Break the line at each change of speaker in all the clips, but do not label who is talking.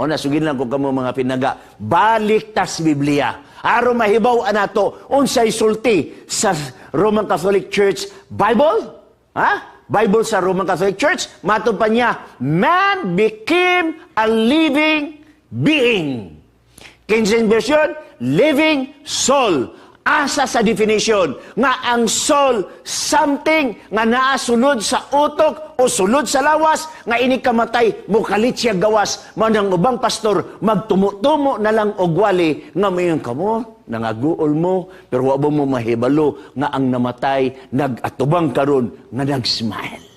Mao na, sugin lang ko kamo, mga pinangga. Balik tas Biblia. Aron mahibaw nato unsay sulti sa Roman Catholic Church Bible? Ha? Bible sa Roman Catholic Church, matud pa niya, man became a living being. King James Version, living soul. Asa sa definition nga ang soul, something nga naa sulod sa utok o sulod sa lawas nga inig kamatay mukalit siya gawas. Man ang ubang pastor magtumo-tumo na lang og wali nga mayon kamo nangaguol mo, pero wa ba mo mahibalo nga ang namatay nagatubang karon nga nag-smile?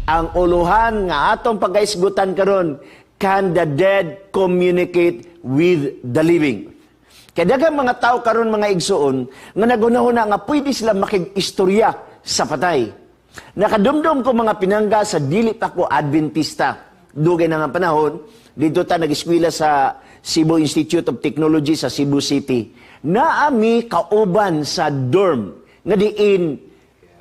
Ang uluhan nga atong pagkaisgutan karon, can the dead communicate with the living? Kay daghang mga tao karon, mga igsuon, nga nagunahuna nga pwede sila makig-istorya sa patay. Nakadumdum ko, mga pinangga, sa dili pa ko Adventista. Dugay na nga panahon, dito ta nag-eskwela sa Cebu Institute of Technology sa Cebu City. Naami kauban sa dorm nga diin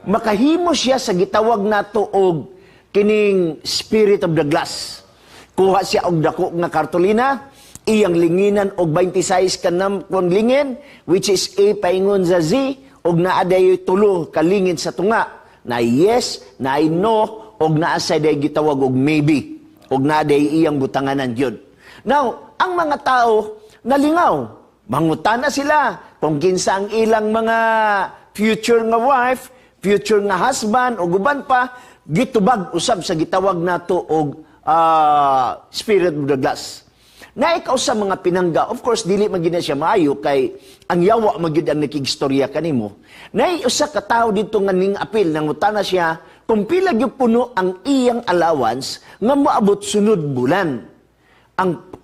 makahimo siya sa gitawag nato og kining spirit of the glass. Kuha siya og dako nga kartolina, iyang linginan og 26 ka kung lingin, which is A paingon sa Z, og naa dayoy tulo ka lingin sa tunga. Na yes, na no, og naa sa day gitawag og maybe. Og naa day iyang butanganan yun. Now, ang mga tao nalingaw. Mangutana sila kung kinsa ang ilang mga future nga wife, future nga husband, o guban pa, gitubag usab sa gitawag nato og spirit of the glass. Na ikaw sa mga pinangga, of course, dili man gid na siya maayo kay ang yawa man gyud ang nakigstorya kanimo. Nay usa ka tawo dito nga ning apil, nangutana siya kung pila gyud puno ang iyang allowance nga moabot sunod bulan.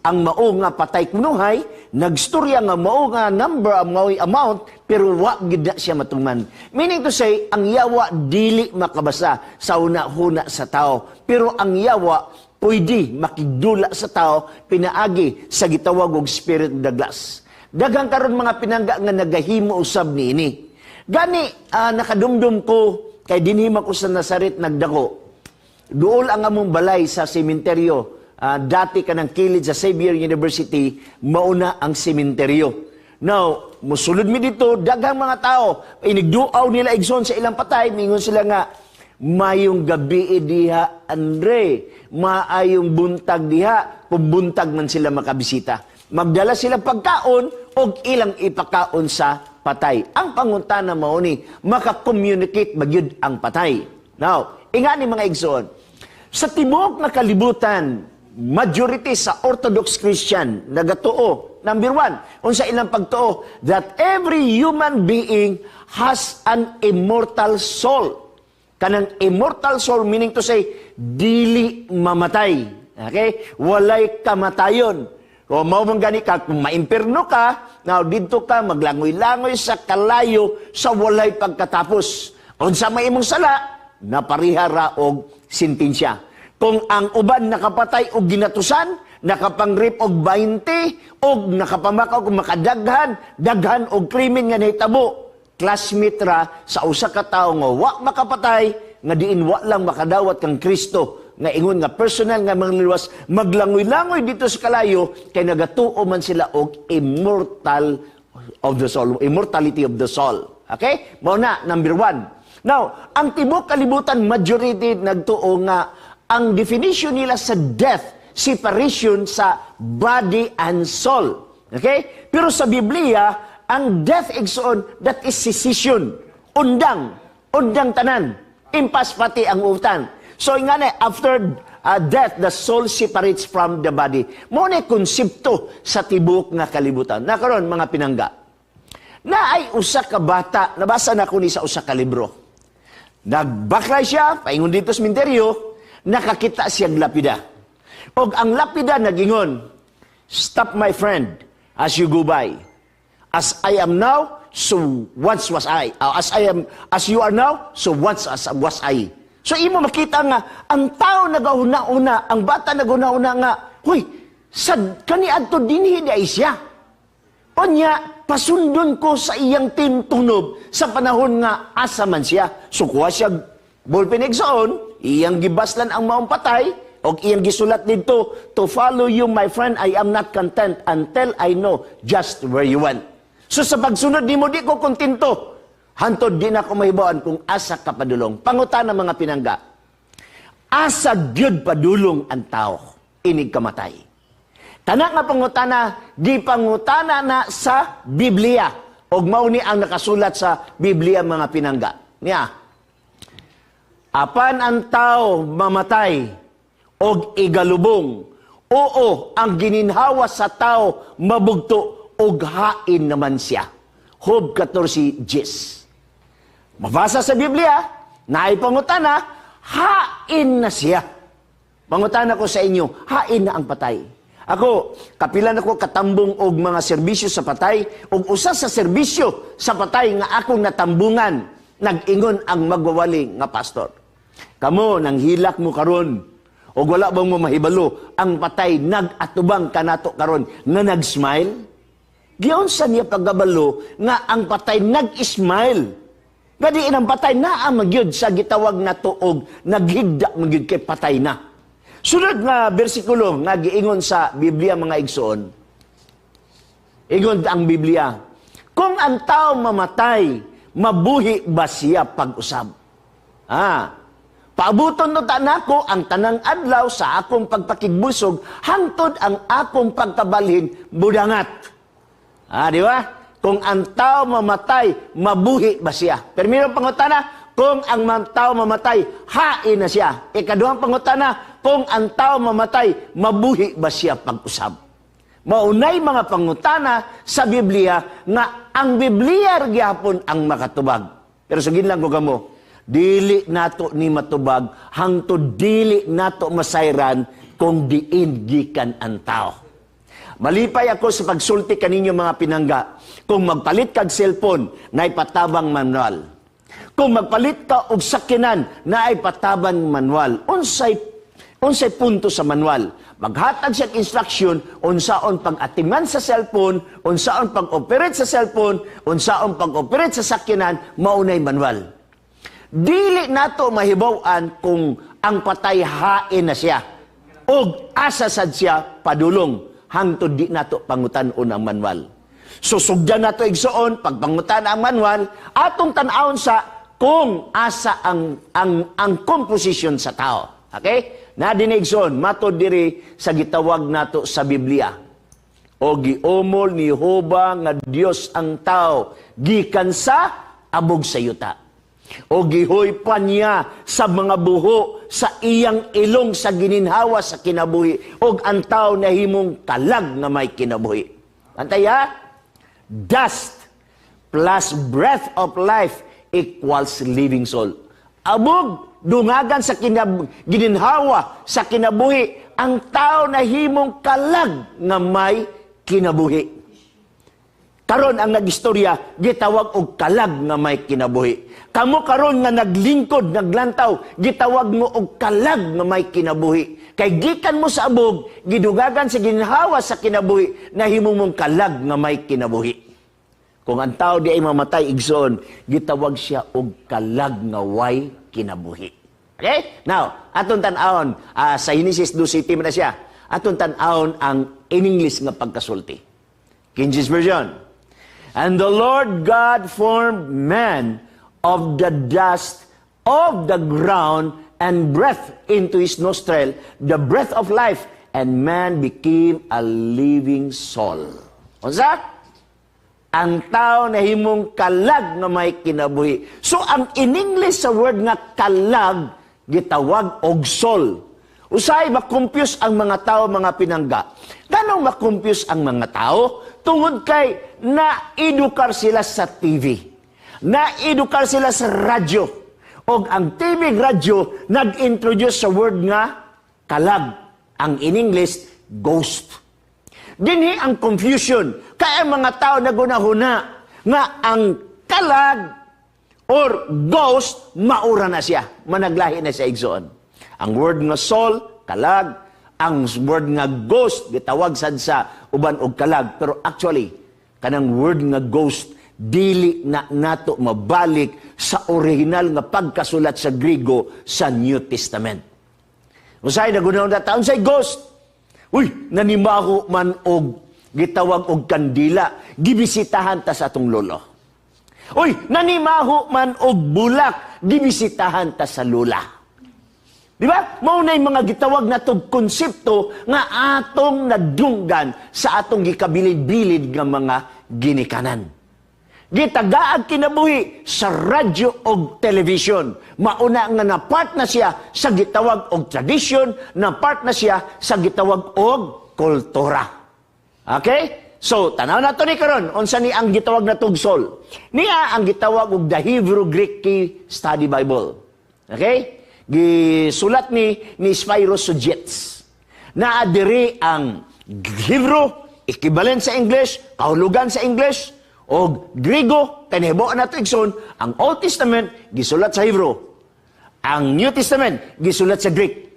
Ang mao nga patay kunuhay, nagstorya nga mao nga number, ang mao amount, pero wa gid na siya matuman. Meaning to say, ang yawa dili makabasa sa una-huna sa tao. Pero ang yawa pwede makigdula sa tao pinaagi sa gitawag og spirit of the glass. Daghang karon, mga pinangga, nga nagahimo usab niini. Gani nakadumdum ko kay dinhi man ko sa Nazaret nagdako. Duol ang among balay sa sementeryo. Dati kanang kilid sa Xavier University, mauna ang sementeryo. Now, musulod mi dito, daghang mga tao, inigduaw nila, igsoon, sa ilang patay, mingon sila nga, "Mayong gabi diha, Andre, maayong buntag diha," kung buntag man sila makabisita. Magdala sila pagkaon og ilang ipakaon sa patay. Ang pangutana mao ni, maka-communicate ba gyud ang patay? Now, ingani, mga igsoon, sa tibuok nga kalibutan, majority sa Orthodox Christian nagatuo, number one, unsa ilang pagtuo, that every human being has an immortal soul. Kanang immortal soul, meaning to say, dili mamatay. Okay? Walay kamatayon. O mao man gani ka, kung maimpirno ka, now didto ka maglangoy-langoy sa kalayo sa walay pagkatapos. Unsa may imong sala, napariha ra og sentensya. Kung ang uban nakapatay og ginatusan, nakapangrip og 20, og nakapamakaw og makadaghan, daghan og krimen nga nahitabo, classmate ra sa usa ka tawo nga wa makapatay, nga diin wa lang makadawat kang Kristo, nga ingon nga personal nga mangliwas, maglangoy-langoy dito sa kalayo kay nagatuo man sila og immortal of the soul, immortality of the soul. Okay? Mao na number one. Now, ang tibuok kalibutan, majority nagtuo nga ang definition nila sa death, separation sa body and soul. Okay? Pero sa Biblia, ang death, igsoon, that is secession. Undang. Undang tanan. Impas pati ang utan. So nga na, after death, the soul separates from the body. Mao na konsepto sa tibuok nga kalibutan. Na karon, mga pinangga, na ay usa ka bata, nabasa na ko ni sa usa ka libro. Nagbaklay siya, paingon dito sa minteryo, nakakita siyang lapida. Og ang lapida nagingon, "Stop, my friend, as you go by. As I am now, so once was I. As I am, as you are now, so once as was I." So imo makita nga, ang tao nagahuna-una, ang bata nagahuna-una nga, Huy, sa kaniadto dinhi di ay siya. Unya, pasundon ko sa iyang tintunob sa panahon nga asa man siya. So kuha siya ballpen, igsoon, iyang gibaslan ang maong patay, og iyang gisulat dito, "To follow you, my friend, I am not content until I know just where you went." So sa pagsunod nimo, di ko kontento hantod di na ko mahibawan kung asa ka padulong. Pangutana, mga pinangga, asa gyud padulong ang tao inig kamatay? Kana nga pangutana, gipangutana na sa Biblia. Og mao ni ang nakasulat sa Biblia, mga pinangga. Niya, "Apan ang tao mamatay og igalubong. Oo, ang gininhawa sa tao mabugto og hain naman siya." Job 14:10. Mabasa sa Biblia, naay pangutana, hain na siya. Pangutana ko sa inyo, hain na ang patay? Ako, kapilan ako katambong og mga serbisyo sa patay, og usa sa serbisyo sa patay nga akong natambungan, nag-ingon ang magwawali nga pastor, "Kamo, nang hilak mo karon, og wala bang mo mahibalo, ang patay nag-atubang kanato karon nga nag-smile?" Giunsa niya pagkabalo nga ang patay nag-smile? Gadi ang patay naa magyud sa gitawag na tuog, naghigda magyud kay patay na. Sunod nga bersikulo nga giingon sa Biblia, mga igsoon. Ingon ang Biblia, "Kung ang tao mamatay, mabuhi ba siya pag-usab? Paabuton no ta nako ang tanang adlaw sa akong pagpakigbusog hangtod ang akong pagkabalhin budangat." Ah, di ba? Kung ang tao mamatay, mabuhi ba siya? Primero pangutana, kung ang tao mamatay, hain na siya? Ikaduhang pangutana, kung ang tao mamatay, mabuhi ba siya pag-usab? Maunay mga pangutana sa Biblia nga ang Biblia gihapon ang makatubag. Pero sugin lang ko kamo, dili nato ni matubag hangtod dili nato masayran kung diin gikan ang tao. Malipay ako sa pagsulti kaninyo, mga pinangga. Kung magpalit kag cellphone, naay patabang manual. Kung magpalit ka og sakyanan, naay patabang manual. Unsay punto sa manual? Maghatag siya instruction unsaon pag-atiman sa cellphone, unsaon pag-operate sa cellphone, unsaon pag-operate sa sakyanan, maunay manual. Dili nato mahibaw-an kung ang patay hain na siya og asa sad siya padulong hangtod di nato pangutan-on ang manual. Susugdan nato, igsoon, pagpangutan ang manual, atong tan-awon sa kung asa ang composition sa tao. Okay? Na dinhi, igsoon, matod diri sa gitawag nato sa Biblia. "O giumol ni Jehova nga Dios ang tao gikan sa abog sa yuta. O gihoypan niya sa mga buho sa iyang ilong sa gininhawa sa kinabuhi. Og ang tao nahimong kalag nga may kinabuhi." Antay ha? Dust plus breath of life equals living soul. Abog, dungagan sa gininhawa sa kinabuhi, ang tao nahimong kalag nga may kinabuhi. Karon ang nagistorya gitawag og kalag nga may kinabuhi. Kamo karon nga naglingkod, naglantaw, gitawag mo og kalag nga may kinabuhi. Kay gikan mo sa abog, gidugagan sa ginhawa sa kinabuhi, nahimo mong kalag nga may kinabuhi. Kung ang tao di ay mamatay, igsoon, gitawag siya og kalag nga way kinabuhi. Okay? Now, atong tan-awon sa Genesis 2 man na siya. Atong tan-awon ang in English nga pagkasulti. King James Version. "And the Lord God formed man of the dust of the ground and breathed into his nostril the breath of life, and man became a living soul." Unsa? Ang tao nahimong kalag nga may kinabuhi. So ang in English sa word nga kalag gitawag og soul. Usay makumpyus ang mga tao, mga pinangga. Ganong makumpyus ang mga tao? Tungod kay naedukar sila sa TV. Naedukar sila sa radyo. Og ang TV, radyo nag-introduce sa word nga kalag. Ang in English, ghost. Dinhi ang confusion. Kaya ang mga tao nagunahuna nga ang kalag or ghost, maura na siya. Managlahi na siya, igsoon. Ang word nga soul, kalag. Ang word nga ghost gitawag sad sa uban og kalag, pero actually kanang word nga ghost dili na nato mabalik sa original nga pagkasulat sa Grigo sa New Testament. Usahay nagunahon na taon say ghost. Uy, nanimaho man og gitawag og kandila, gibisitahan ta sa atong lolo. Uy, nanimaho man og bulak, gibisitahan ta sa lola. Di ba? Mao na mga gitawag natog konsepto nga atong nadunggan sa atong gikabilid-bilid nga mga ginikanan. Gitagaag kinabuhi sa radyo og television. Mauna nga na part na siya sa gitawag og tradisyon, na part na siya sa gitawag og kultura. Okay? So, tanaw na to ni karon, unsa ni ang gitawag na tog soul. Niya ang gitawag og the Hebrew Greek Key Study Bible. Okay? Gisulat ni Spyros Sujets. Naa diri ang Hebrew, equivalent sa English, kahulugan sa English, o Grigo, kay nahibalo nato, igsoon, ang Old Testament gisulat sa Hebrew. Ang New Testament gisulat sa Greek.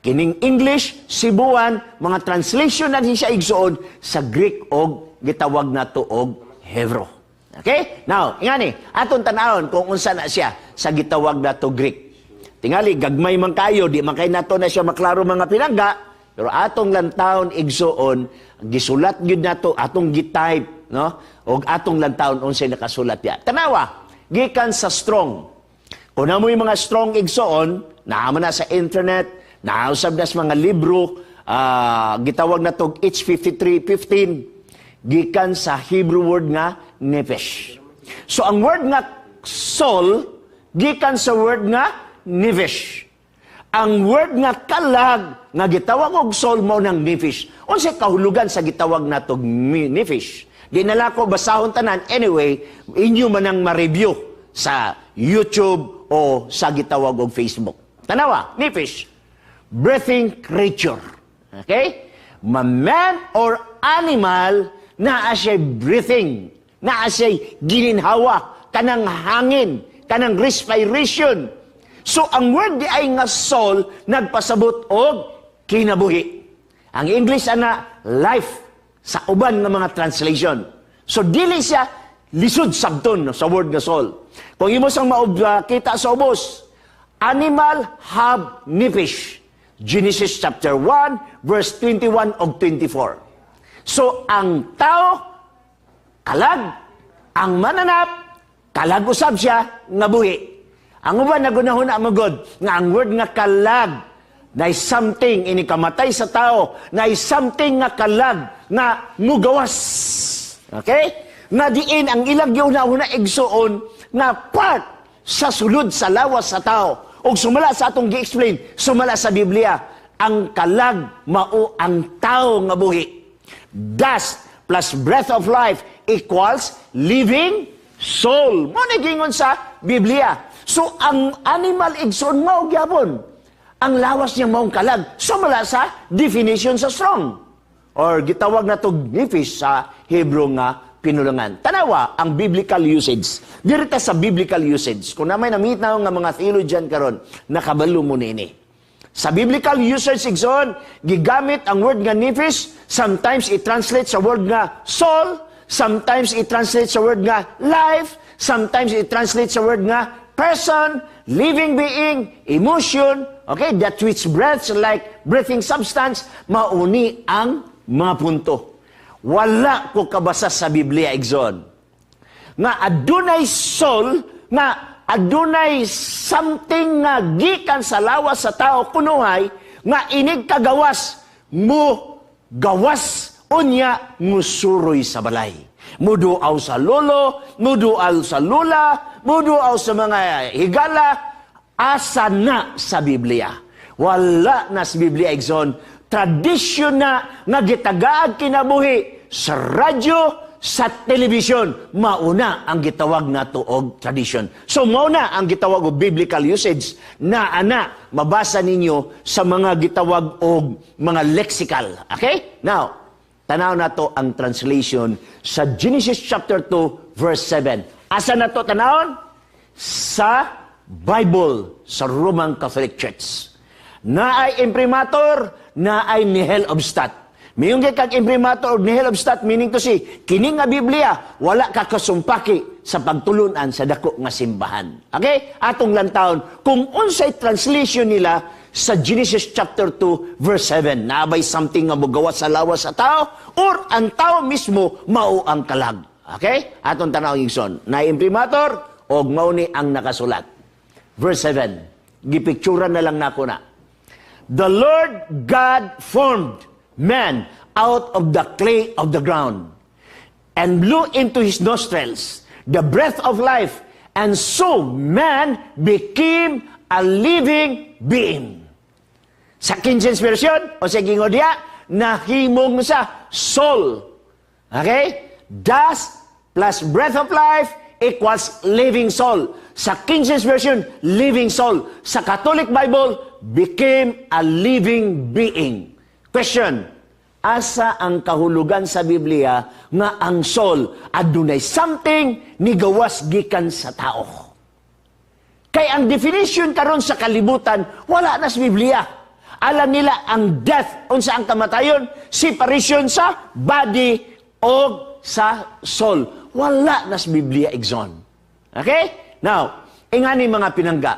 Kining English, Cebuan, mga translation na siya, igsoon, sa Greek og gitawag nato og Hebrew. Okay? Now, ingani, aton tan-awon kung unsa na siya sa gitawag nato Greek. Tingali, gagmay man kayo, di man kay nato na siya maklaro mga pinangga, pero atong lantawon, igsoon, gisulat gyud nato, atong gitype, no? Og atong lantawon unsay nakasulat ya. Tanawa, gikan sa Strong. Kung naa moy mga Strong, igsoon, naa man na sa internet, nausab na sa mga libro, gitawag na tog H5315, gikan sa Hebrew word nga nephesh. So ang word nga soul, gikan sa word nga nephesh. Ang word nga kalag nga gitawag og soul mao nang nephesh. Unsay kahulugan sa gitawag natog nephesh? Di na lang ko basahon tanan. Anyway, inyo man ang ma-review sa YouTube o sa gitawag og Facebook. Tanawa, nephesh. Breathing creature. Okay? Ma man or animal, naa siya breathing. Naa siya gininhawa, kanang hangin, kanang respiration. So ang word di ay nga soul nagpasabot og kinabuhi. Ang English ana life sa uban nga mga translation. So dili siya lisod sabton sa word nga soul. Kung imo sang maokita sa ubos, animal have nephesh. Genesis chapter 1 verse 21 og 24. So ang tao kalag, ang mananap kalag usab siya nga buhi. Ang uban nagunahuna magod nga ang word nga kalag na something ini kamatay sa tao, na something nga kalag nga mugawas. Okay? Nga diin ang ilang giuna-una, igsuon, nga part sa sulod sa lawas sa tao. Og sumala sa atong gi-explain, sumala sa Biblia, ang kalag mao ang tao nga buhi. Dust plus breath of life equals living soul. Mao na gingon sa Biblia. So ang animal, igsoon, mao gyapon. Ang lawas niya maong kalag. Sumala sa definition sa Strong. Or gitawag na to nephesh sa Hebrew nga pinulungan. Tanawa ang biblical usage. Diri ta sa biblical usage. Kung naa may namit na nga mga theologian karon, nakabalo mo nini. Sa biblical usage, igsoon, gigamit ang word nga nephesh, sometimes i-translate sa word nga soul, sometimes i-translate sa word nga life, sometimes i-translate sa word nga person, living being, emotion, okay, that which breaths like breathing substance, mauni ang mga punto. Wala ko kabasa sa Biblia, igsoon, nga adunay soul, nga adunay something nga gikan sa lawas sa tao kunuhay, nga inig kagawas, mo gawas, unya musuroy sa balay. Muduaw sa lolo, muduaw sa lola, muduaw sa mga higala, asa na sa Biblia? Wala na sa Biblia, igsoon. Tradisyon na nga gitagaag kinabuhi sa radyo, sa television, mauna ang gitawag nato og tradition. So mauna ang gitawag og biblical usage na ana mabasa ninyo sa mga gitawag og mga lexical. Okay? Now, tanaw nato ang translation sa Genesis chapter 2 verse 7. Asa na to tanawon? Sa Bible sa Roman Catholic Church. Naay imprimatur, Naay nihil obstat. Miingon kag imprimatur og nihil obstat, meaning to say, kini nga Biblia wala ka kasumpaki sa pagtulunan sa dako nga simbahan. Okay? Atong lantawon kung unsay translation nila sa Genesis chapter 2 verse 7. Naa bay something nga mogawas sa lawas sa tao or ang tao mismo mao ang kalag? Okay? Atong tanaw, igsoon. Na imprimatur og mao ni ang nakasulat. Verse 7. Gipicturan na lang nako na. "The Lord God formed man out of the clay of the ground and blew into his nostrils the breath of life, and so man became a living being." Sa King James Version, o sa gingon diya, nahimong sa soul. Okay? Dust plus breath of life equals living soul. Sa King James Version, living soul. Sa Catholic Bible, became a living being. Question, asa ang kahulugan sa Biblia nga ang soul adunay something ni gawas gikan sa tao? Kay ang definition karon sa kalibutan, wala na sa Biblia. Alam nila ang death, unsa ang kamatayon, separation sa body o sa soul. Wala na sa Biblia, igsoon. Okay? Now, ingani, mga pinangga,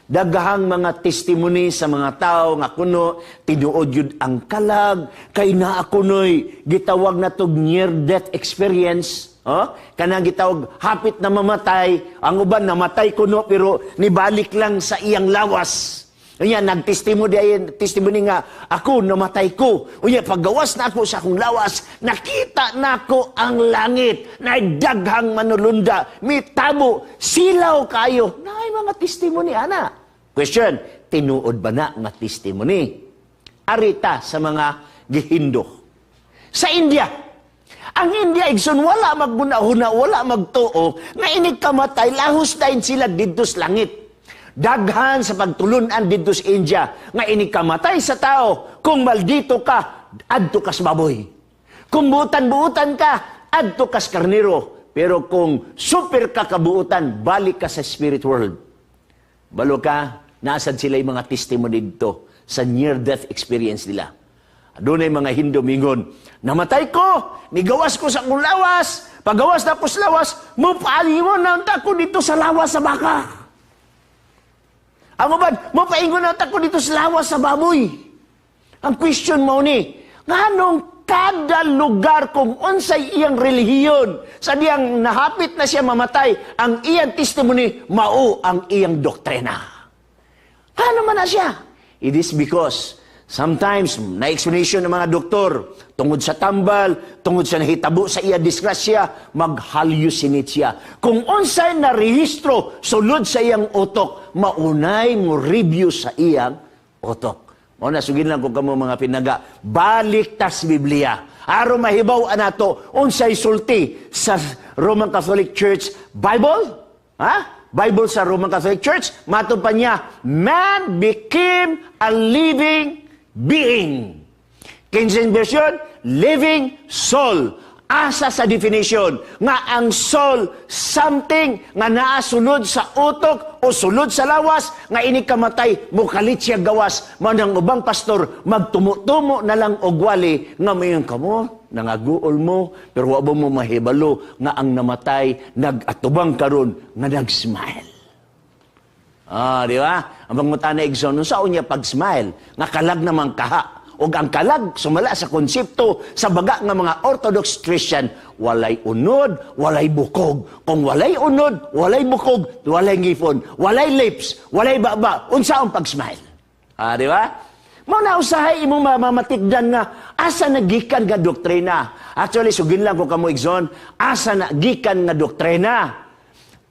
daghang mga testimony sa mga tao nga kuno tinuod yun ang kalag, kay naa kunoy gitawag na tog near death experience, oh, kanang gitawag hapit na mamatay. Ang uban namatay kuno pero nibalik lang sa iyang lawas. Unya nagtestimony diay, testimony nga ako namatay ko. Unya paggawas na ako sa akong lawas, nakita nako ang langit, na daghang manulunda, mitabo, silaw kayo. Naay mga testimony ana. Question, tinuod ba na nga testimony? Arita sa mga gihindo. Sa India, ang India, igsoon, wala maghuna-huna, wala magtuo, nga inig kamatay, lahos dayon sila didto sa langit. Daghan sa pagtulunan didto sa India, nga inig kamatay sa tao, kung maldito ka, adto ka sa baboy. Kung buutan-buutan ka, adto ka sa karnero. Pero kung super ka kabuutan, balik ka sa spirit world. Balo ka, nasad sila yung mga testimony dito sa near-death experience nila. Doon ay mga Hindu mingon, "Namatay ko, nigawas ko sa akong lawas, pagawas na ko sa lawas, mupalingon na unta ko dito sa lawas sa baka." Ang uban, "Mupaingon na unta ko dito sa lawas sa baboy." Ang question mo ni, nganong kada lugar kung unsay iyang relihiyon, sa diyang nahapit na siya mamatay, ang iyang testimony, mao ang iyang doktrina? Paano man na siya? It is because sometimes, na-explanation ng mga doktor, tungod sa tambal, tungod sa nahitabo sa iya disgrasya, mag-hallucinate siya. Kung unsay na rehistro sulod sa iyang utok, maunay mo review sa iyang utok. Mao na, sugin lang ko kamo, mga pinangga, balik tas Biblia. Aron mahibaw nato unsay sulti sa Roman Catholic Church Bible? Ha? Bible sa Roman Catholic Church, mato pa niya, man became a living being. King James Version, living soul. Asa sa definition nga ang soul something nga naa sulod sa utok o sulod sa lawas nga ini kamatay mukalit siya gawas? Man ang ubang pastor magtumo-tumo na lang og wali nga mayon kamo nangaguol mo, pero wa ba mo mahibalo nga ang namatay nag-atubang karon nga nag-smile? Ah, di ba? Ang pangutana, igsoon, unsa niya pag-smile? Nga kalag naman kaha. Og ang kalag, sumala sa konsepto sa baga nga mga Orthodox Christian, walay unod, walay bukog. Kung walay unod, walay bukog, walay ngipon, walay lips, walay baba, unsa ang pag-smile? Ah, di ba? Mao na usahay imong mamamatikdan nga asa na gikan nga doktrina. Actually, sugin lang ko kamo, igsoon, asa na gikan nga doktrina.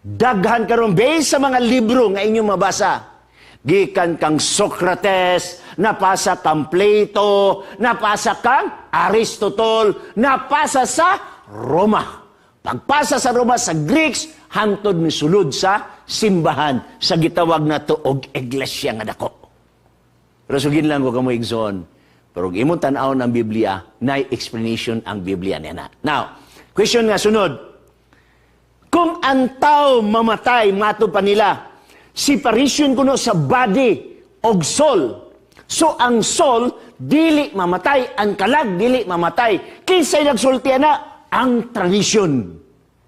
Daghan karon based sa mga libro nga inyong mabasa. Gikan kang Socrates, napasa kang Plato, napasa kang Aristotle, napasa sa Roma. Pagpasa sa Roma sa Greeks, hantod ni sulod sa simbahan sa gitawag na to og iglesia nga dako. Pero sugin lang ko kamo, igsoon, pero kung imong tan-awon ang Biblia, nay explanation ang Biblia niya na. Now, question nga sunod. Kung ang tao mamatay, mato pa nila, separation kuno sa body og soul. So ang soul dili mamatay, ang kalag dili mamatay. Kinsay nagsulti ana? Ang tradisyon.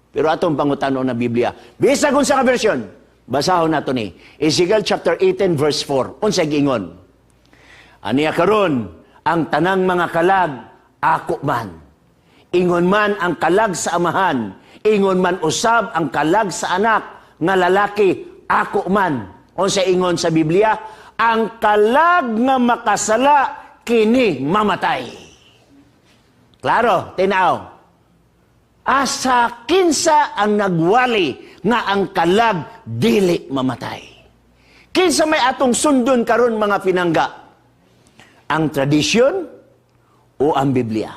Pero atong pangutanon na Biblia. Bisag unsa ka version, basahon nato ni Ezekiel chapter 18 verse 4. Unsay giingon? Aniya karon ang tanang mga kalag ako man. Ingon man ang kalag sa amahan, ingon man usab ang kalag sa anak nga lalaki, ako man. Unsa ingon sa Biblia? Ang kalag nga makasala kini mamatay. Klaro, tinaw. Asa kinsa ang nagwali nga ang kalag dili mamatay? Kinsa may atong sundon karon, mga pinangga? Ang tradisyon o ang Biblia?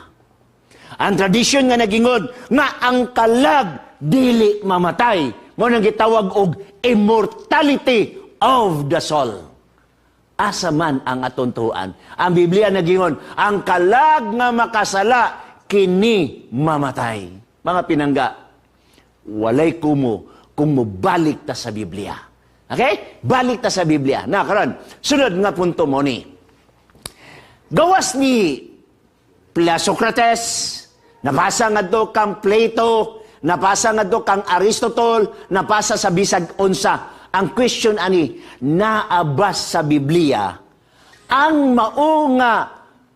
Ang tradisyon nga nagingon nga ang kalag dili mamatay, mao nang gitawag og immortality of the soul. Asa man ang atong tuan? Ang Biblia nagingon, ang kalag nga makasala kini mamatay. Mga pinangga, walay kumo kung mobalik ta sa Biblia. Okay? Balik ta sa Biblia. Na karon, sunod nga punto mo ni. Gawas ni Socrates, napasa ngadto kang Plato, napasa ngadto kang Aristotle, napasa sa bisag unsa. Ang question ani, naabas sa Biblia ang mao nga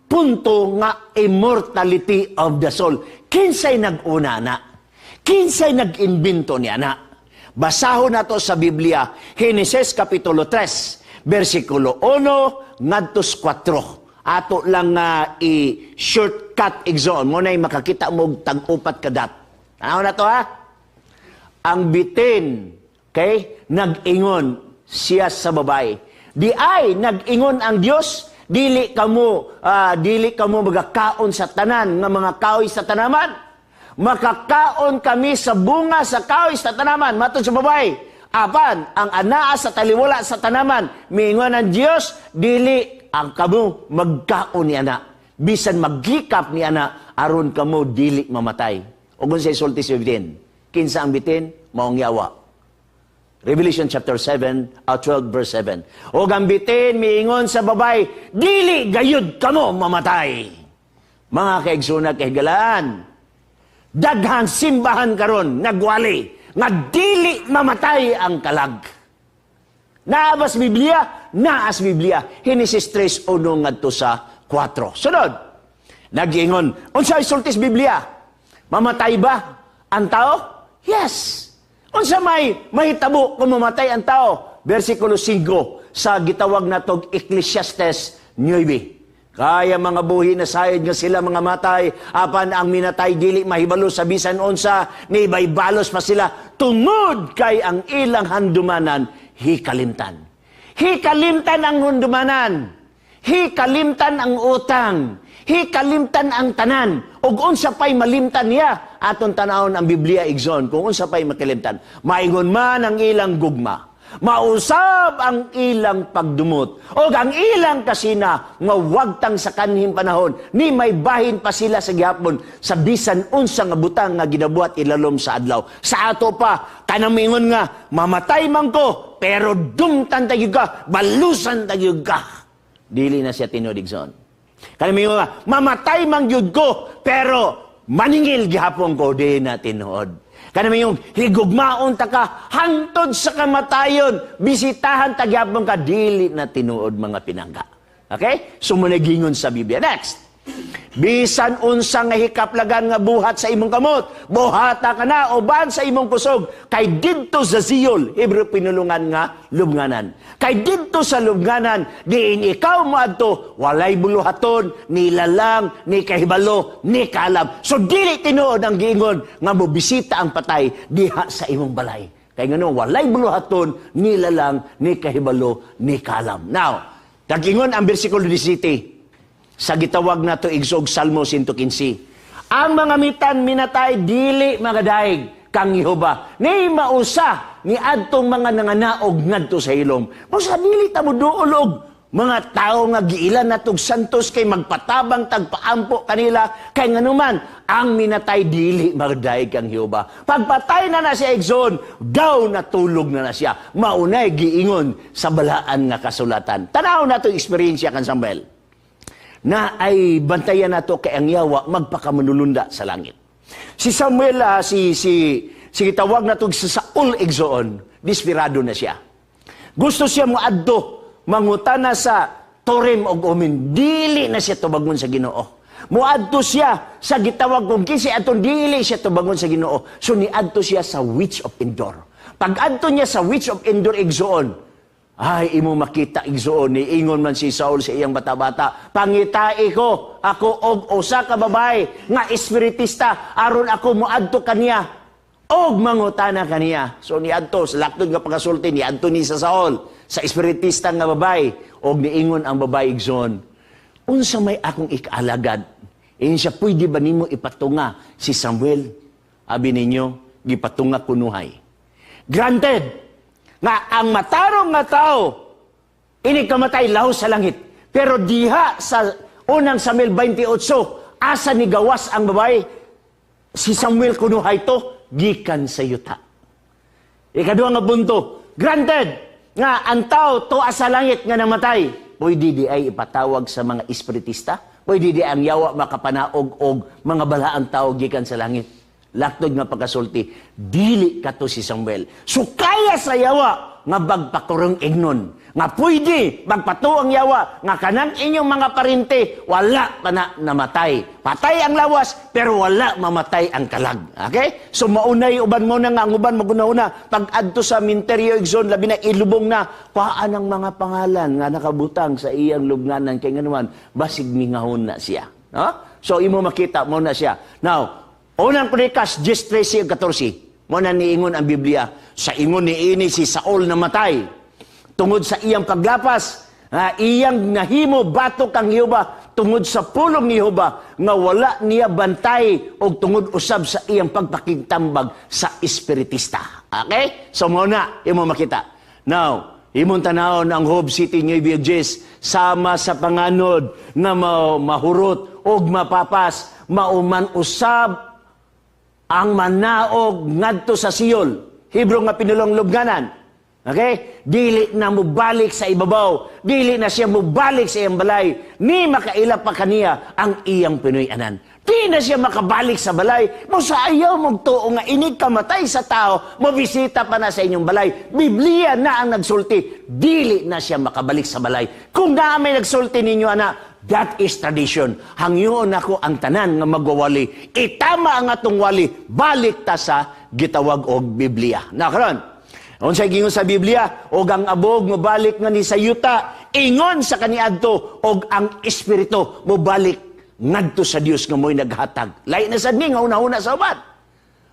punto nga immortality of the soul? Kinsay nag-una na? Kinsay nag-imbento niya na? Basahon nato sa Biblia, Genesis Kapitulo 3, versikulo 1 ngadto 4. Ato lang nga i-shortcut, igsoon. Mao na'y makakita mo og tag-upat ka dot. Tanaw na to ha? Ang bitin, okay, nag-ingon siya sa babae. Di ay nag-ingon ang Dios, dili kamo magakaon sa tanan nga mga kahoy sa tanaman. Makakaon kami sa bunga sa kahoy sa tanaman, matod sa babae. Apan ang anaa sa taliwala sa tanaman, miingon ang Dios, dili ang kamo magkaon ni ana. Bisan maglikap ni ana aron kamo dili mamatay. Ug unsay sulti sa bitin? Kinsa ang bitin? Maong yawa. Revelation chapter 7, 12 verse 7. O ang bitin miingon sa babae, dili gayud kamo mamatay. Mga kaigsoon, kahigalaan, daghang simbahan karon nagwali nga dili mamatay ang kalag. Naa bas Biblia? Naas Biblia. Genesis 3, 1 ngadto sa 4. Sunod. Nagiingon, unsa sultis Biblia? Mamatay ba ang tao? Yes. Unsa may mahitabo kung mamatay ang tao? Versikulo 5 sa gitawag natog Ecclesiastes 9. Kaya mga buhi na sayod nga sila mga matay, apan ang minatay dili mahibalo sa bisan unsa, ni balos pa sila tungod kay ang ilang handumanan hikalimtan. Hikalimtan ang handumanan. Hikalimtan ang utang. Hikalimtan ang tanan. Ug unsa pay malimtan niya? Aton tanawon ang Biblia, igsoon, kung unsa pay makalimtan. Maingon man ang ilang gugma, mausab ang ilang pagdumot o ang ilang kasina nga wagtang sa kanhing panahon ni may bahin pa sila sa gihapon sa bisan unsa nga butang nga ginabuhat ilalom sa adlaw. Sa ato pa, kanang mingon nga mamatay man ko pero dumtan ta gyud ka, balusan ta gyud ka, dili na siya tinuod, igsoon. Kanang mingon nga mamatay man gyud ko pero maningil gihapon ko, di na tinuod. Kanang mingon higugmaon ta ka hangtod sa kamatayon, bisitahan ta gihapon ka, dili na tinuod, mga pinangga. Okay? So mao gingon sa Biblia. Next. Bisan unsa nga hikaplagan nga buhat sa imong kamot, buhata ka na uban sa imong kusog, kay didto sa Sheol, Hebreo pinulungan nga lubnganan. Kay didto sa lubnganan, diin ikaw moadto, walay buluhaton, ni lalang, ni kahibalo, ni kaalam. So dili tinuod ang giingon nga mobisita ang patay diha sa imong balay. Kay ngano walay buluhaton, ni lalang, ni kahibalo, ni kaalam. Now, nagingon ang versikulo 17 sa gitawag nato, igsoon, Salmo 115. Ang mga mitan minatay dili magadaig kang Jehova. Ni mausa ni adtong mga nanganaog ngadto sa hilom. Mao sa dili ta mo duol og Mga tao nga giilan natog santos kay magpatabang tagpaampo kanila, kay nganuman ang minatay dili magdayeg kang Jehova. Pagpatay na na siya, igsoon, daw natulog na na siya. Maunay giingon sa balaan nga kasulatan. Tanaw nato eksperyensya kan Samuel. Na ay bantayan nato kay ang yawa magpakamanulunda sa langit. Si Samuel, si si si tawag nato sa Saul, igsoon, desperado na siya. Gusto siya mo adto mangutana sa Urim og Umin, dili na siya tubagon sa Ginoo. Muadto siya sa gitawag kung kinsa aton, dili siya tubagon sa Ginoo. So niadto siya sa Witch of Endor. Pag adto niya sa Witch of Endor, igsoon, ay imo makita, igsoon, niingon man si Saul sa iyang bata-bata, "Pangitai ko ako og usa ka babae nga espiritista aron ako moadto kaniya og mangutana kaniya." So niadto sa laktod nga pagasulti, niadto ni sa Saul sa espiritista nga babae og niingon ang babae, igsoon, "Unsa may akong ikaalagad?" Ingon siya, "Pwede ba nimo ipatunga si Samuel?" Abi ninyo, gipatunga kunuhay. Granted, nga ang matarong nga tao, ini kamatay lahos sa langit. Pero diha sa Unang Samuel 28, asa ni gawas ang babae? Si Samuel kunuhay to, gikan sa yuta. Ikaduha nga punto, granted, nga ang tao tuwa sa langit nga namatay, pwede di ay ipatawag sa mga espiritista? Pwede di ang yawa makapanaog og mga balaang tao gikan sa langit? Laktod nga pagkasulti, dili kato si Samuel. So kaya sa yawa nga bagpakurong ignon, nga pwede magpatuo ang yawa nga kanang inyong mga parente wala pa na namatay. Patay ang lawas pero wala mamatay ang kalag. Okay? So maunay uban mo na nga ang uban maguna-una pag adto sa minteryo, igsoon, labi na ilubong na, kuhaan ang mga pangalan nga nakabutang sa iyang lubnganan kay nganuman basig mingahon na siya. No? So imo makita mo na siya. Now, Unang Kronikas 10:13 ug 14. Mo na niingon ang Biblia sa ingon ni ini si Saul namatay tungod sa iyang paglapas, iyang nahimo batok kang Jehova tungod sa pulong ni Jehova nga wala niya bantay og tungod usab sa iyang pagpakigtambag sa espiritista. Okay? So mo na imo makita. Now, imong tanawon ang Job 7:9, sama sa panganod nga mahurot og mapapas, mauman usab ang manaog ngadto sa Sheol. Hebrew nga pinulong, lubnganan. Okay? Dili na mubalik sa ibabaw. Dili na siya mubalik sa iyang balay. Ni makaila pa kaniya ang iyang Pinoy-anan. Di na siya makabalik sa balay. Mo sa ayaw mong tuo nga inig kamatay sa tao, mobisita pa na sa inyong balay. Biblia na ang nagsulti. Dili na siya makabalik sa balay. Kung naa may nagsulti ninyo ana, that is tradition. Hangyoon ako ang tanan nga magwawali. Itama ang atong wali. Balik ta sa gitawag og Biblia. Na karon, unsay gingon sa Biblia? Og ang abog mobalik nga ni sa yuta, ingon sa kaniadto, og ang espiritu mobalik ngadto sa Dios nga mo'y naghatag. Lahi na sad ni nga una-una sa uban.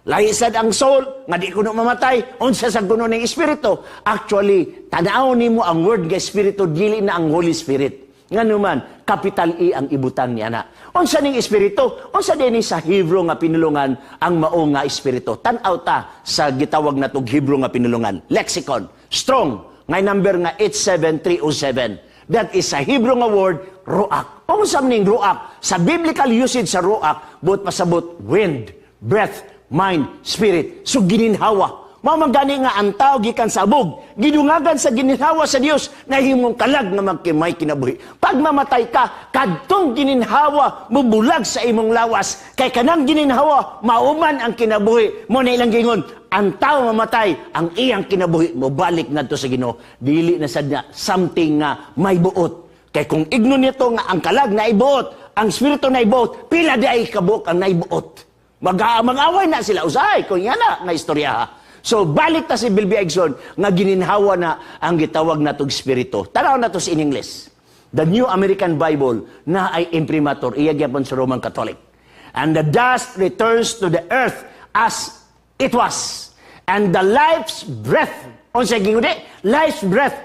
Lahi sad ang soul nga di kuno mamatay, unsa sa kuno ning espiritu? Actually, tan-aw nimo ang word nga espiritu, dili na ang Holy Spirit. Nganuman, capital E ang ibutang niya na. Unsa ning espiritu? Unsa din sa Hebrew nga pinulungan ang mao nga espiritu? Tan-aw ta sa gitawag natog Hebrew nga pinulungan. Lexicon. Strong. Ngay number nga 87307. That is sa Hebrew nga word, ruach. Unsa ning ruach? Sa biblical usage sa ruach, buot pasabot, wind, breath, mind, spirit. So gininhawa. Mao man gani nga ang tao gikan sa abog, gidungagan sa gininhawa sa Dios, nahimong kalag nga magkimay kinabuhi. Pag mamatay ka, kadtong gininhawa mubulag sa imong lawas, kay kanang gininhawa mauman ang kinabuhi. Mo na ilang gingon, ang tao mamatay, ang iyang kinabuhi mobalik ngadto sa Ginoo. Dili na sad na something nga may buot. Kay kung ignon nito nga ang kalag na ibuot, ang espiritu na ibuot, pila di ay kabuok ang naibuot? Mag-away na sila usahay kung yan na nga istorya ha. So balik ta si Biblia, igsoon, nga gininhawa na ang gitawag natog espiritu. Tanaw nato sa in English. The New American Bible na ay imprimatur, iya gyapon sa Roman Catholic. "And the dust returns to the earth as it was. And the life's breath." Unsa gingon di? Life's breath.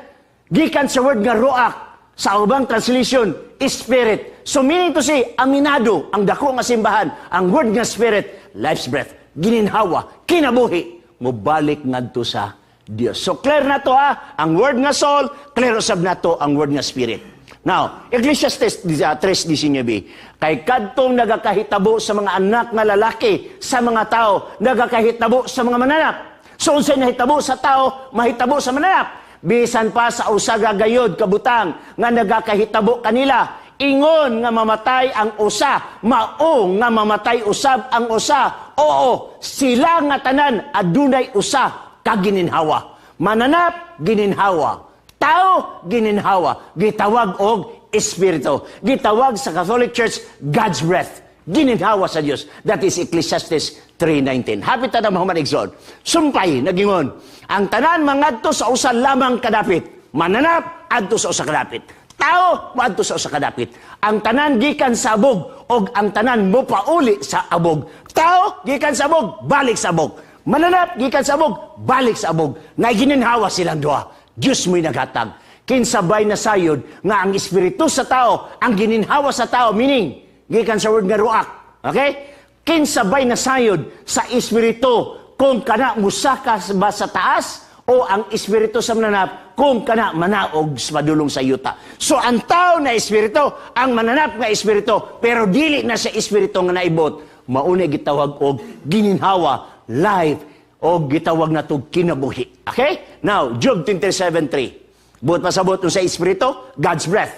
Gikan sa word nga ruach. Sa ubang translation, spirit. So meaning to say, aminado ang dako nga simbahan, ang word nga spirit, life's breath, gininhawa, kinabuhi, mobalik ngadto sa Dios. So clear na to ha, ang word nga soul, clear usab nato ang word nga spirit. Now, Ecclesiastes 3:19, kay kadtong nagakahitabo sa mga anak nga lalaki sa mga tao, nagakahitabo sa mga mananap. So unsay nahitabo sa tao, mahitabo sa mananap. Bisan pa sa usa ka gayod kabutang nga nagakahitabo kanila, ingon nga mamatay ang usa, mao nga mamatay usab ang usa. Oo, sila nga tanan adunay usa ka gininhawa. Mananap, gininhawa. Tao, gininhawa. Gitawag og espiritu. Gitawag sa Catholic Church, God's breath. Gininhawa sa Dios. That is Ecclesiastes 3:19. Hapit na mahuman, igsoon. Sumpay, nagingon. Ang tanan mangadto sa usa lamang kadapit. Mananap, adto sa usa kadapit. Tao, moadto sa usa kadapit. Ang tanan gikan sa abog, og ang tanan mopauli sa abog. Tao, gikan sa abog, balik sa abog. Mananap, gikan sa abog, balik sa abog. Na gininhawa silang duha. Diyos mo'y naghatag. Kinsabay na sayod nga ang espiritu sa tao, ang gininhawa sa tao, meaning, gikan sa word nga ruach. Okay? Kinsabay na sayod sa espiritu kung kana musaka ba sa taas o ang espiritu sa mananap kung kana manaog sa padulong sa yuta. So ang tao na espiritu, ang mananap nga espiritu, pero dili na sa espiritu nga naibot, mauna gitawag og gininhawa, life, o gitawag na to kinabuhi. Okay? Now, Job 27:3. Buot pasabot sa espiritu, God's breath.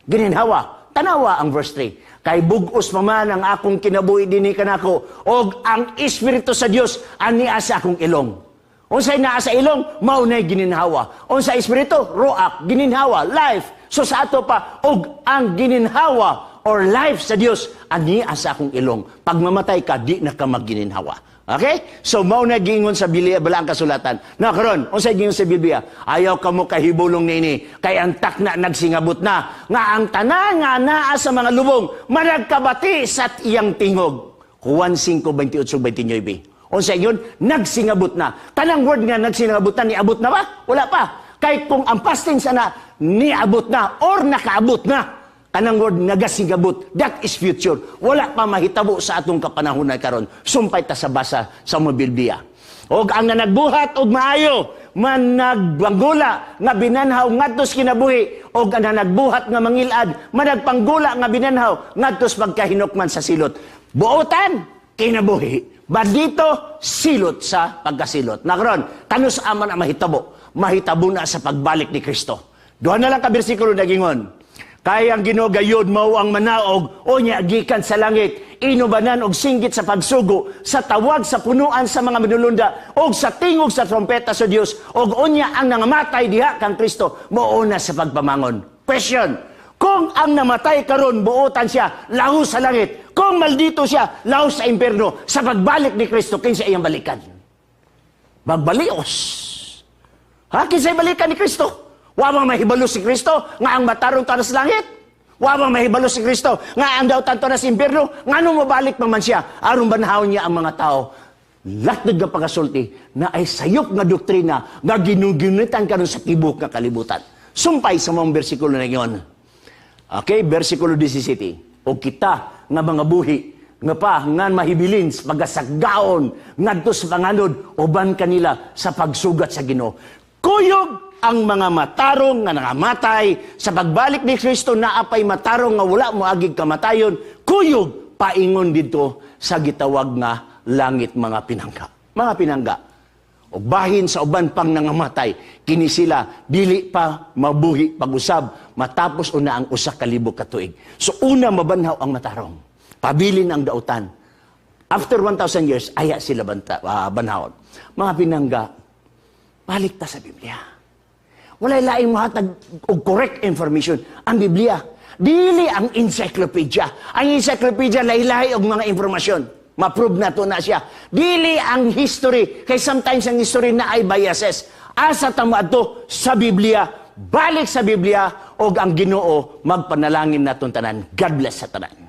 Gininhawa. Tanawa ang verse 3. Kay bug-os pa man ang akong kinabuhi dinhi kanako, og ang espiritu sa Dios ania sa akong ilong. Unsay naa sa ilong, mao nay gininhawa. Unsa espiritu, ruach, gininhawa, life. So sa ato pa, og ang gininhawa or life sa Dios ania sa akong ilong. Pag mamatay ka, di na ka maggininhawa. Okay? So mao na giingon sa Biblia, balaang kasulatan. Na karon, unsay giingon sa Biblia? Ayaw kamo kahibulong niini kay ang takna nagsingabot na nga ang tanan nga naa sa mga lubong managkabati sa iyang tingog. Juan 5:28-29. Unsa yun? Nagsingabot na. Kanang word nga nagsingabot na, niabot na ba? Wala pa. Kay kung ang past tense na niabot na or nakaabot na, kanang word nagasingabot, that is future. Wala pa mahitabo sa atong kapanahon na karon. Sumpay ta sa basa sa mga Biblia. Og ang nanagbuhat og maayo, managpanggula nga binanhaw ngadto sa kinabuhi, og ang nanagbuhat nga mangilad, managpanggula nga binanhaw ngadto sa pagkahinukman sa silot. Buotan, kinabuhi. Badito, silot sa pagkasilot. Nakaron, kanus aman ang mahitabo? Mahitabo na sa pagbalik ni Kristo. Duha na lang ka bersikulo nagingon. Kay ang Ginoo gayud mao ang manaog o nya gikan sa langit, inubanan og singgit sa pagsugo, sa tawag sa punuan sa mga manulunda og sa tingog sa trompeta sa Dios, og unya ang nangamatay diha kang Kristo mouna sa pagpamangon. Question: kung ang namatay karon buotan siya, laho sa langit. Kung maldito siya, laho sa impierno. Sa pagbalik ni Kristo, kinsa iyang balikan? Magbalios. Ha? Kinsay balikan ni Kristo? Wa bang mahibalo si Kristo nga ang matarong ta sa langit? Wa bang mahibalo si Kristo nga ang dautan ta sa impierno? Ngano mabalik pa man siya aron banhawon niya ang mga tao? Latod nga pagasulti na ay sayop nga doktrina nga ginugunitan karon sa tibuok nga kalibutan. Sumpay sa mga bersikulo na yon. Okay, bersikulo 17. O kita nga mga buhi nga pa nga mahibilin sa pagasagaon ngadto sa panganod uban kanila sa pagsugat sa Ginoo. Kuyog ang mga matarong nga nangamatay sa pagbalik ni Kristo. Naapay matarong nga wala moagig kamatayon, kuyog paingon didto sa gitawag nga langit, mga pinangga. Mga pinangga. O bahin sa uban pang nangamatay, kini sila dili pa mabuhi pag-usab matapos una ang 1,000 ka tuig. So una mabanhaw ang matarong. Pabilin ang dautan. After 1,000 years, aya sila banhawon. Mga pinangga, balik ta sa Biblia. Walay laing mohatag og correct information ang Biblia. Dili ang encyclopedia. Ang encyclopedia lahi-lahi og mga impormasyon. Ma-prove na to na siya. Dili ang history. Kay sometimes ang history na ay biases. Asa ta moadto? Sa Biblia. Balik sa Biblia og ang Ginoo magpanalangin naton tanan. God bless sa tanan.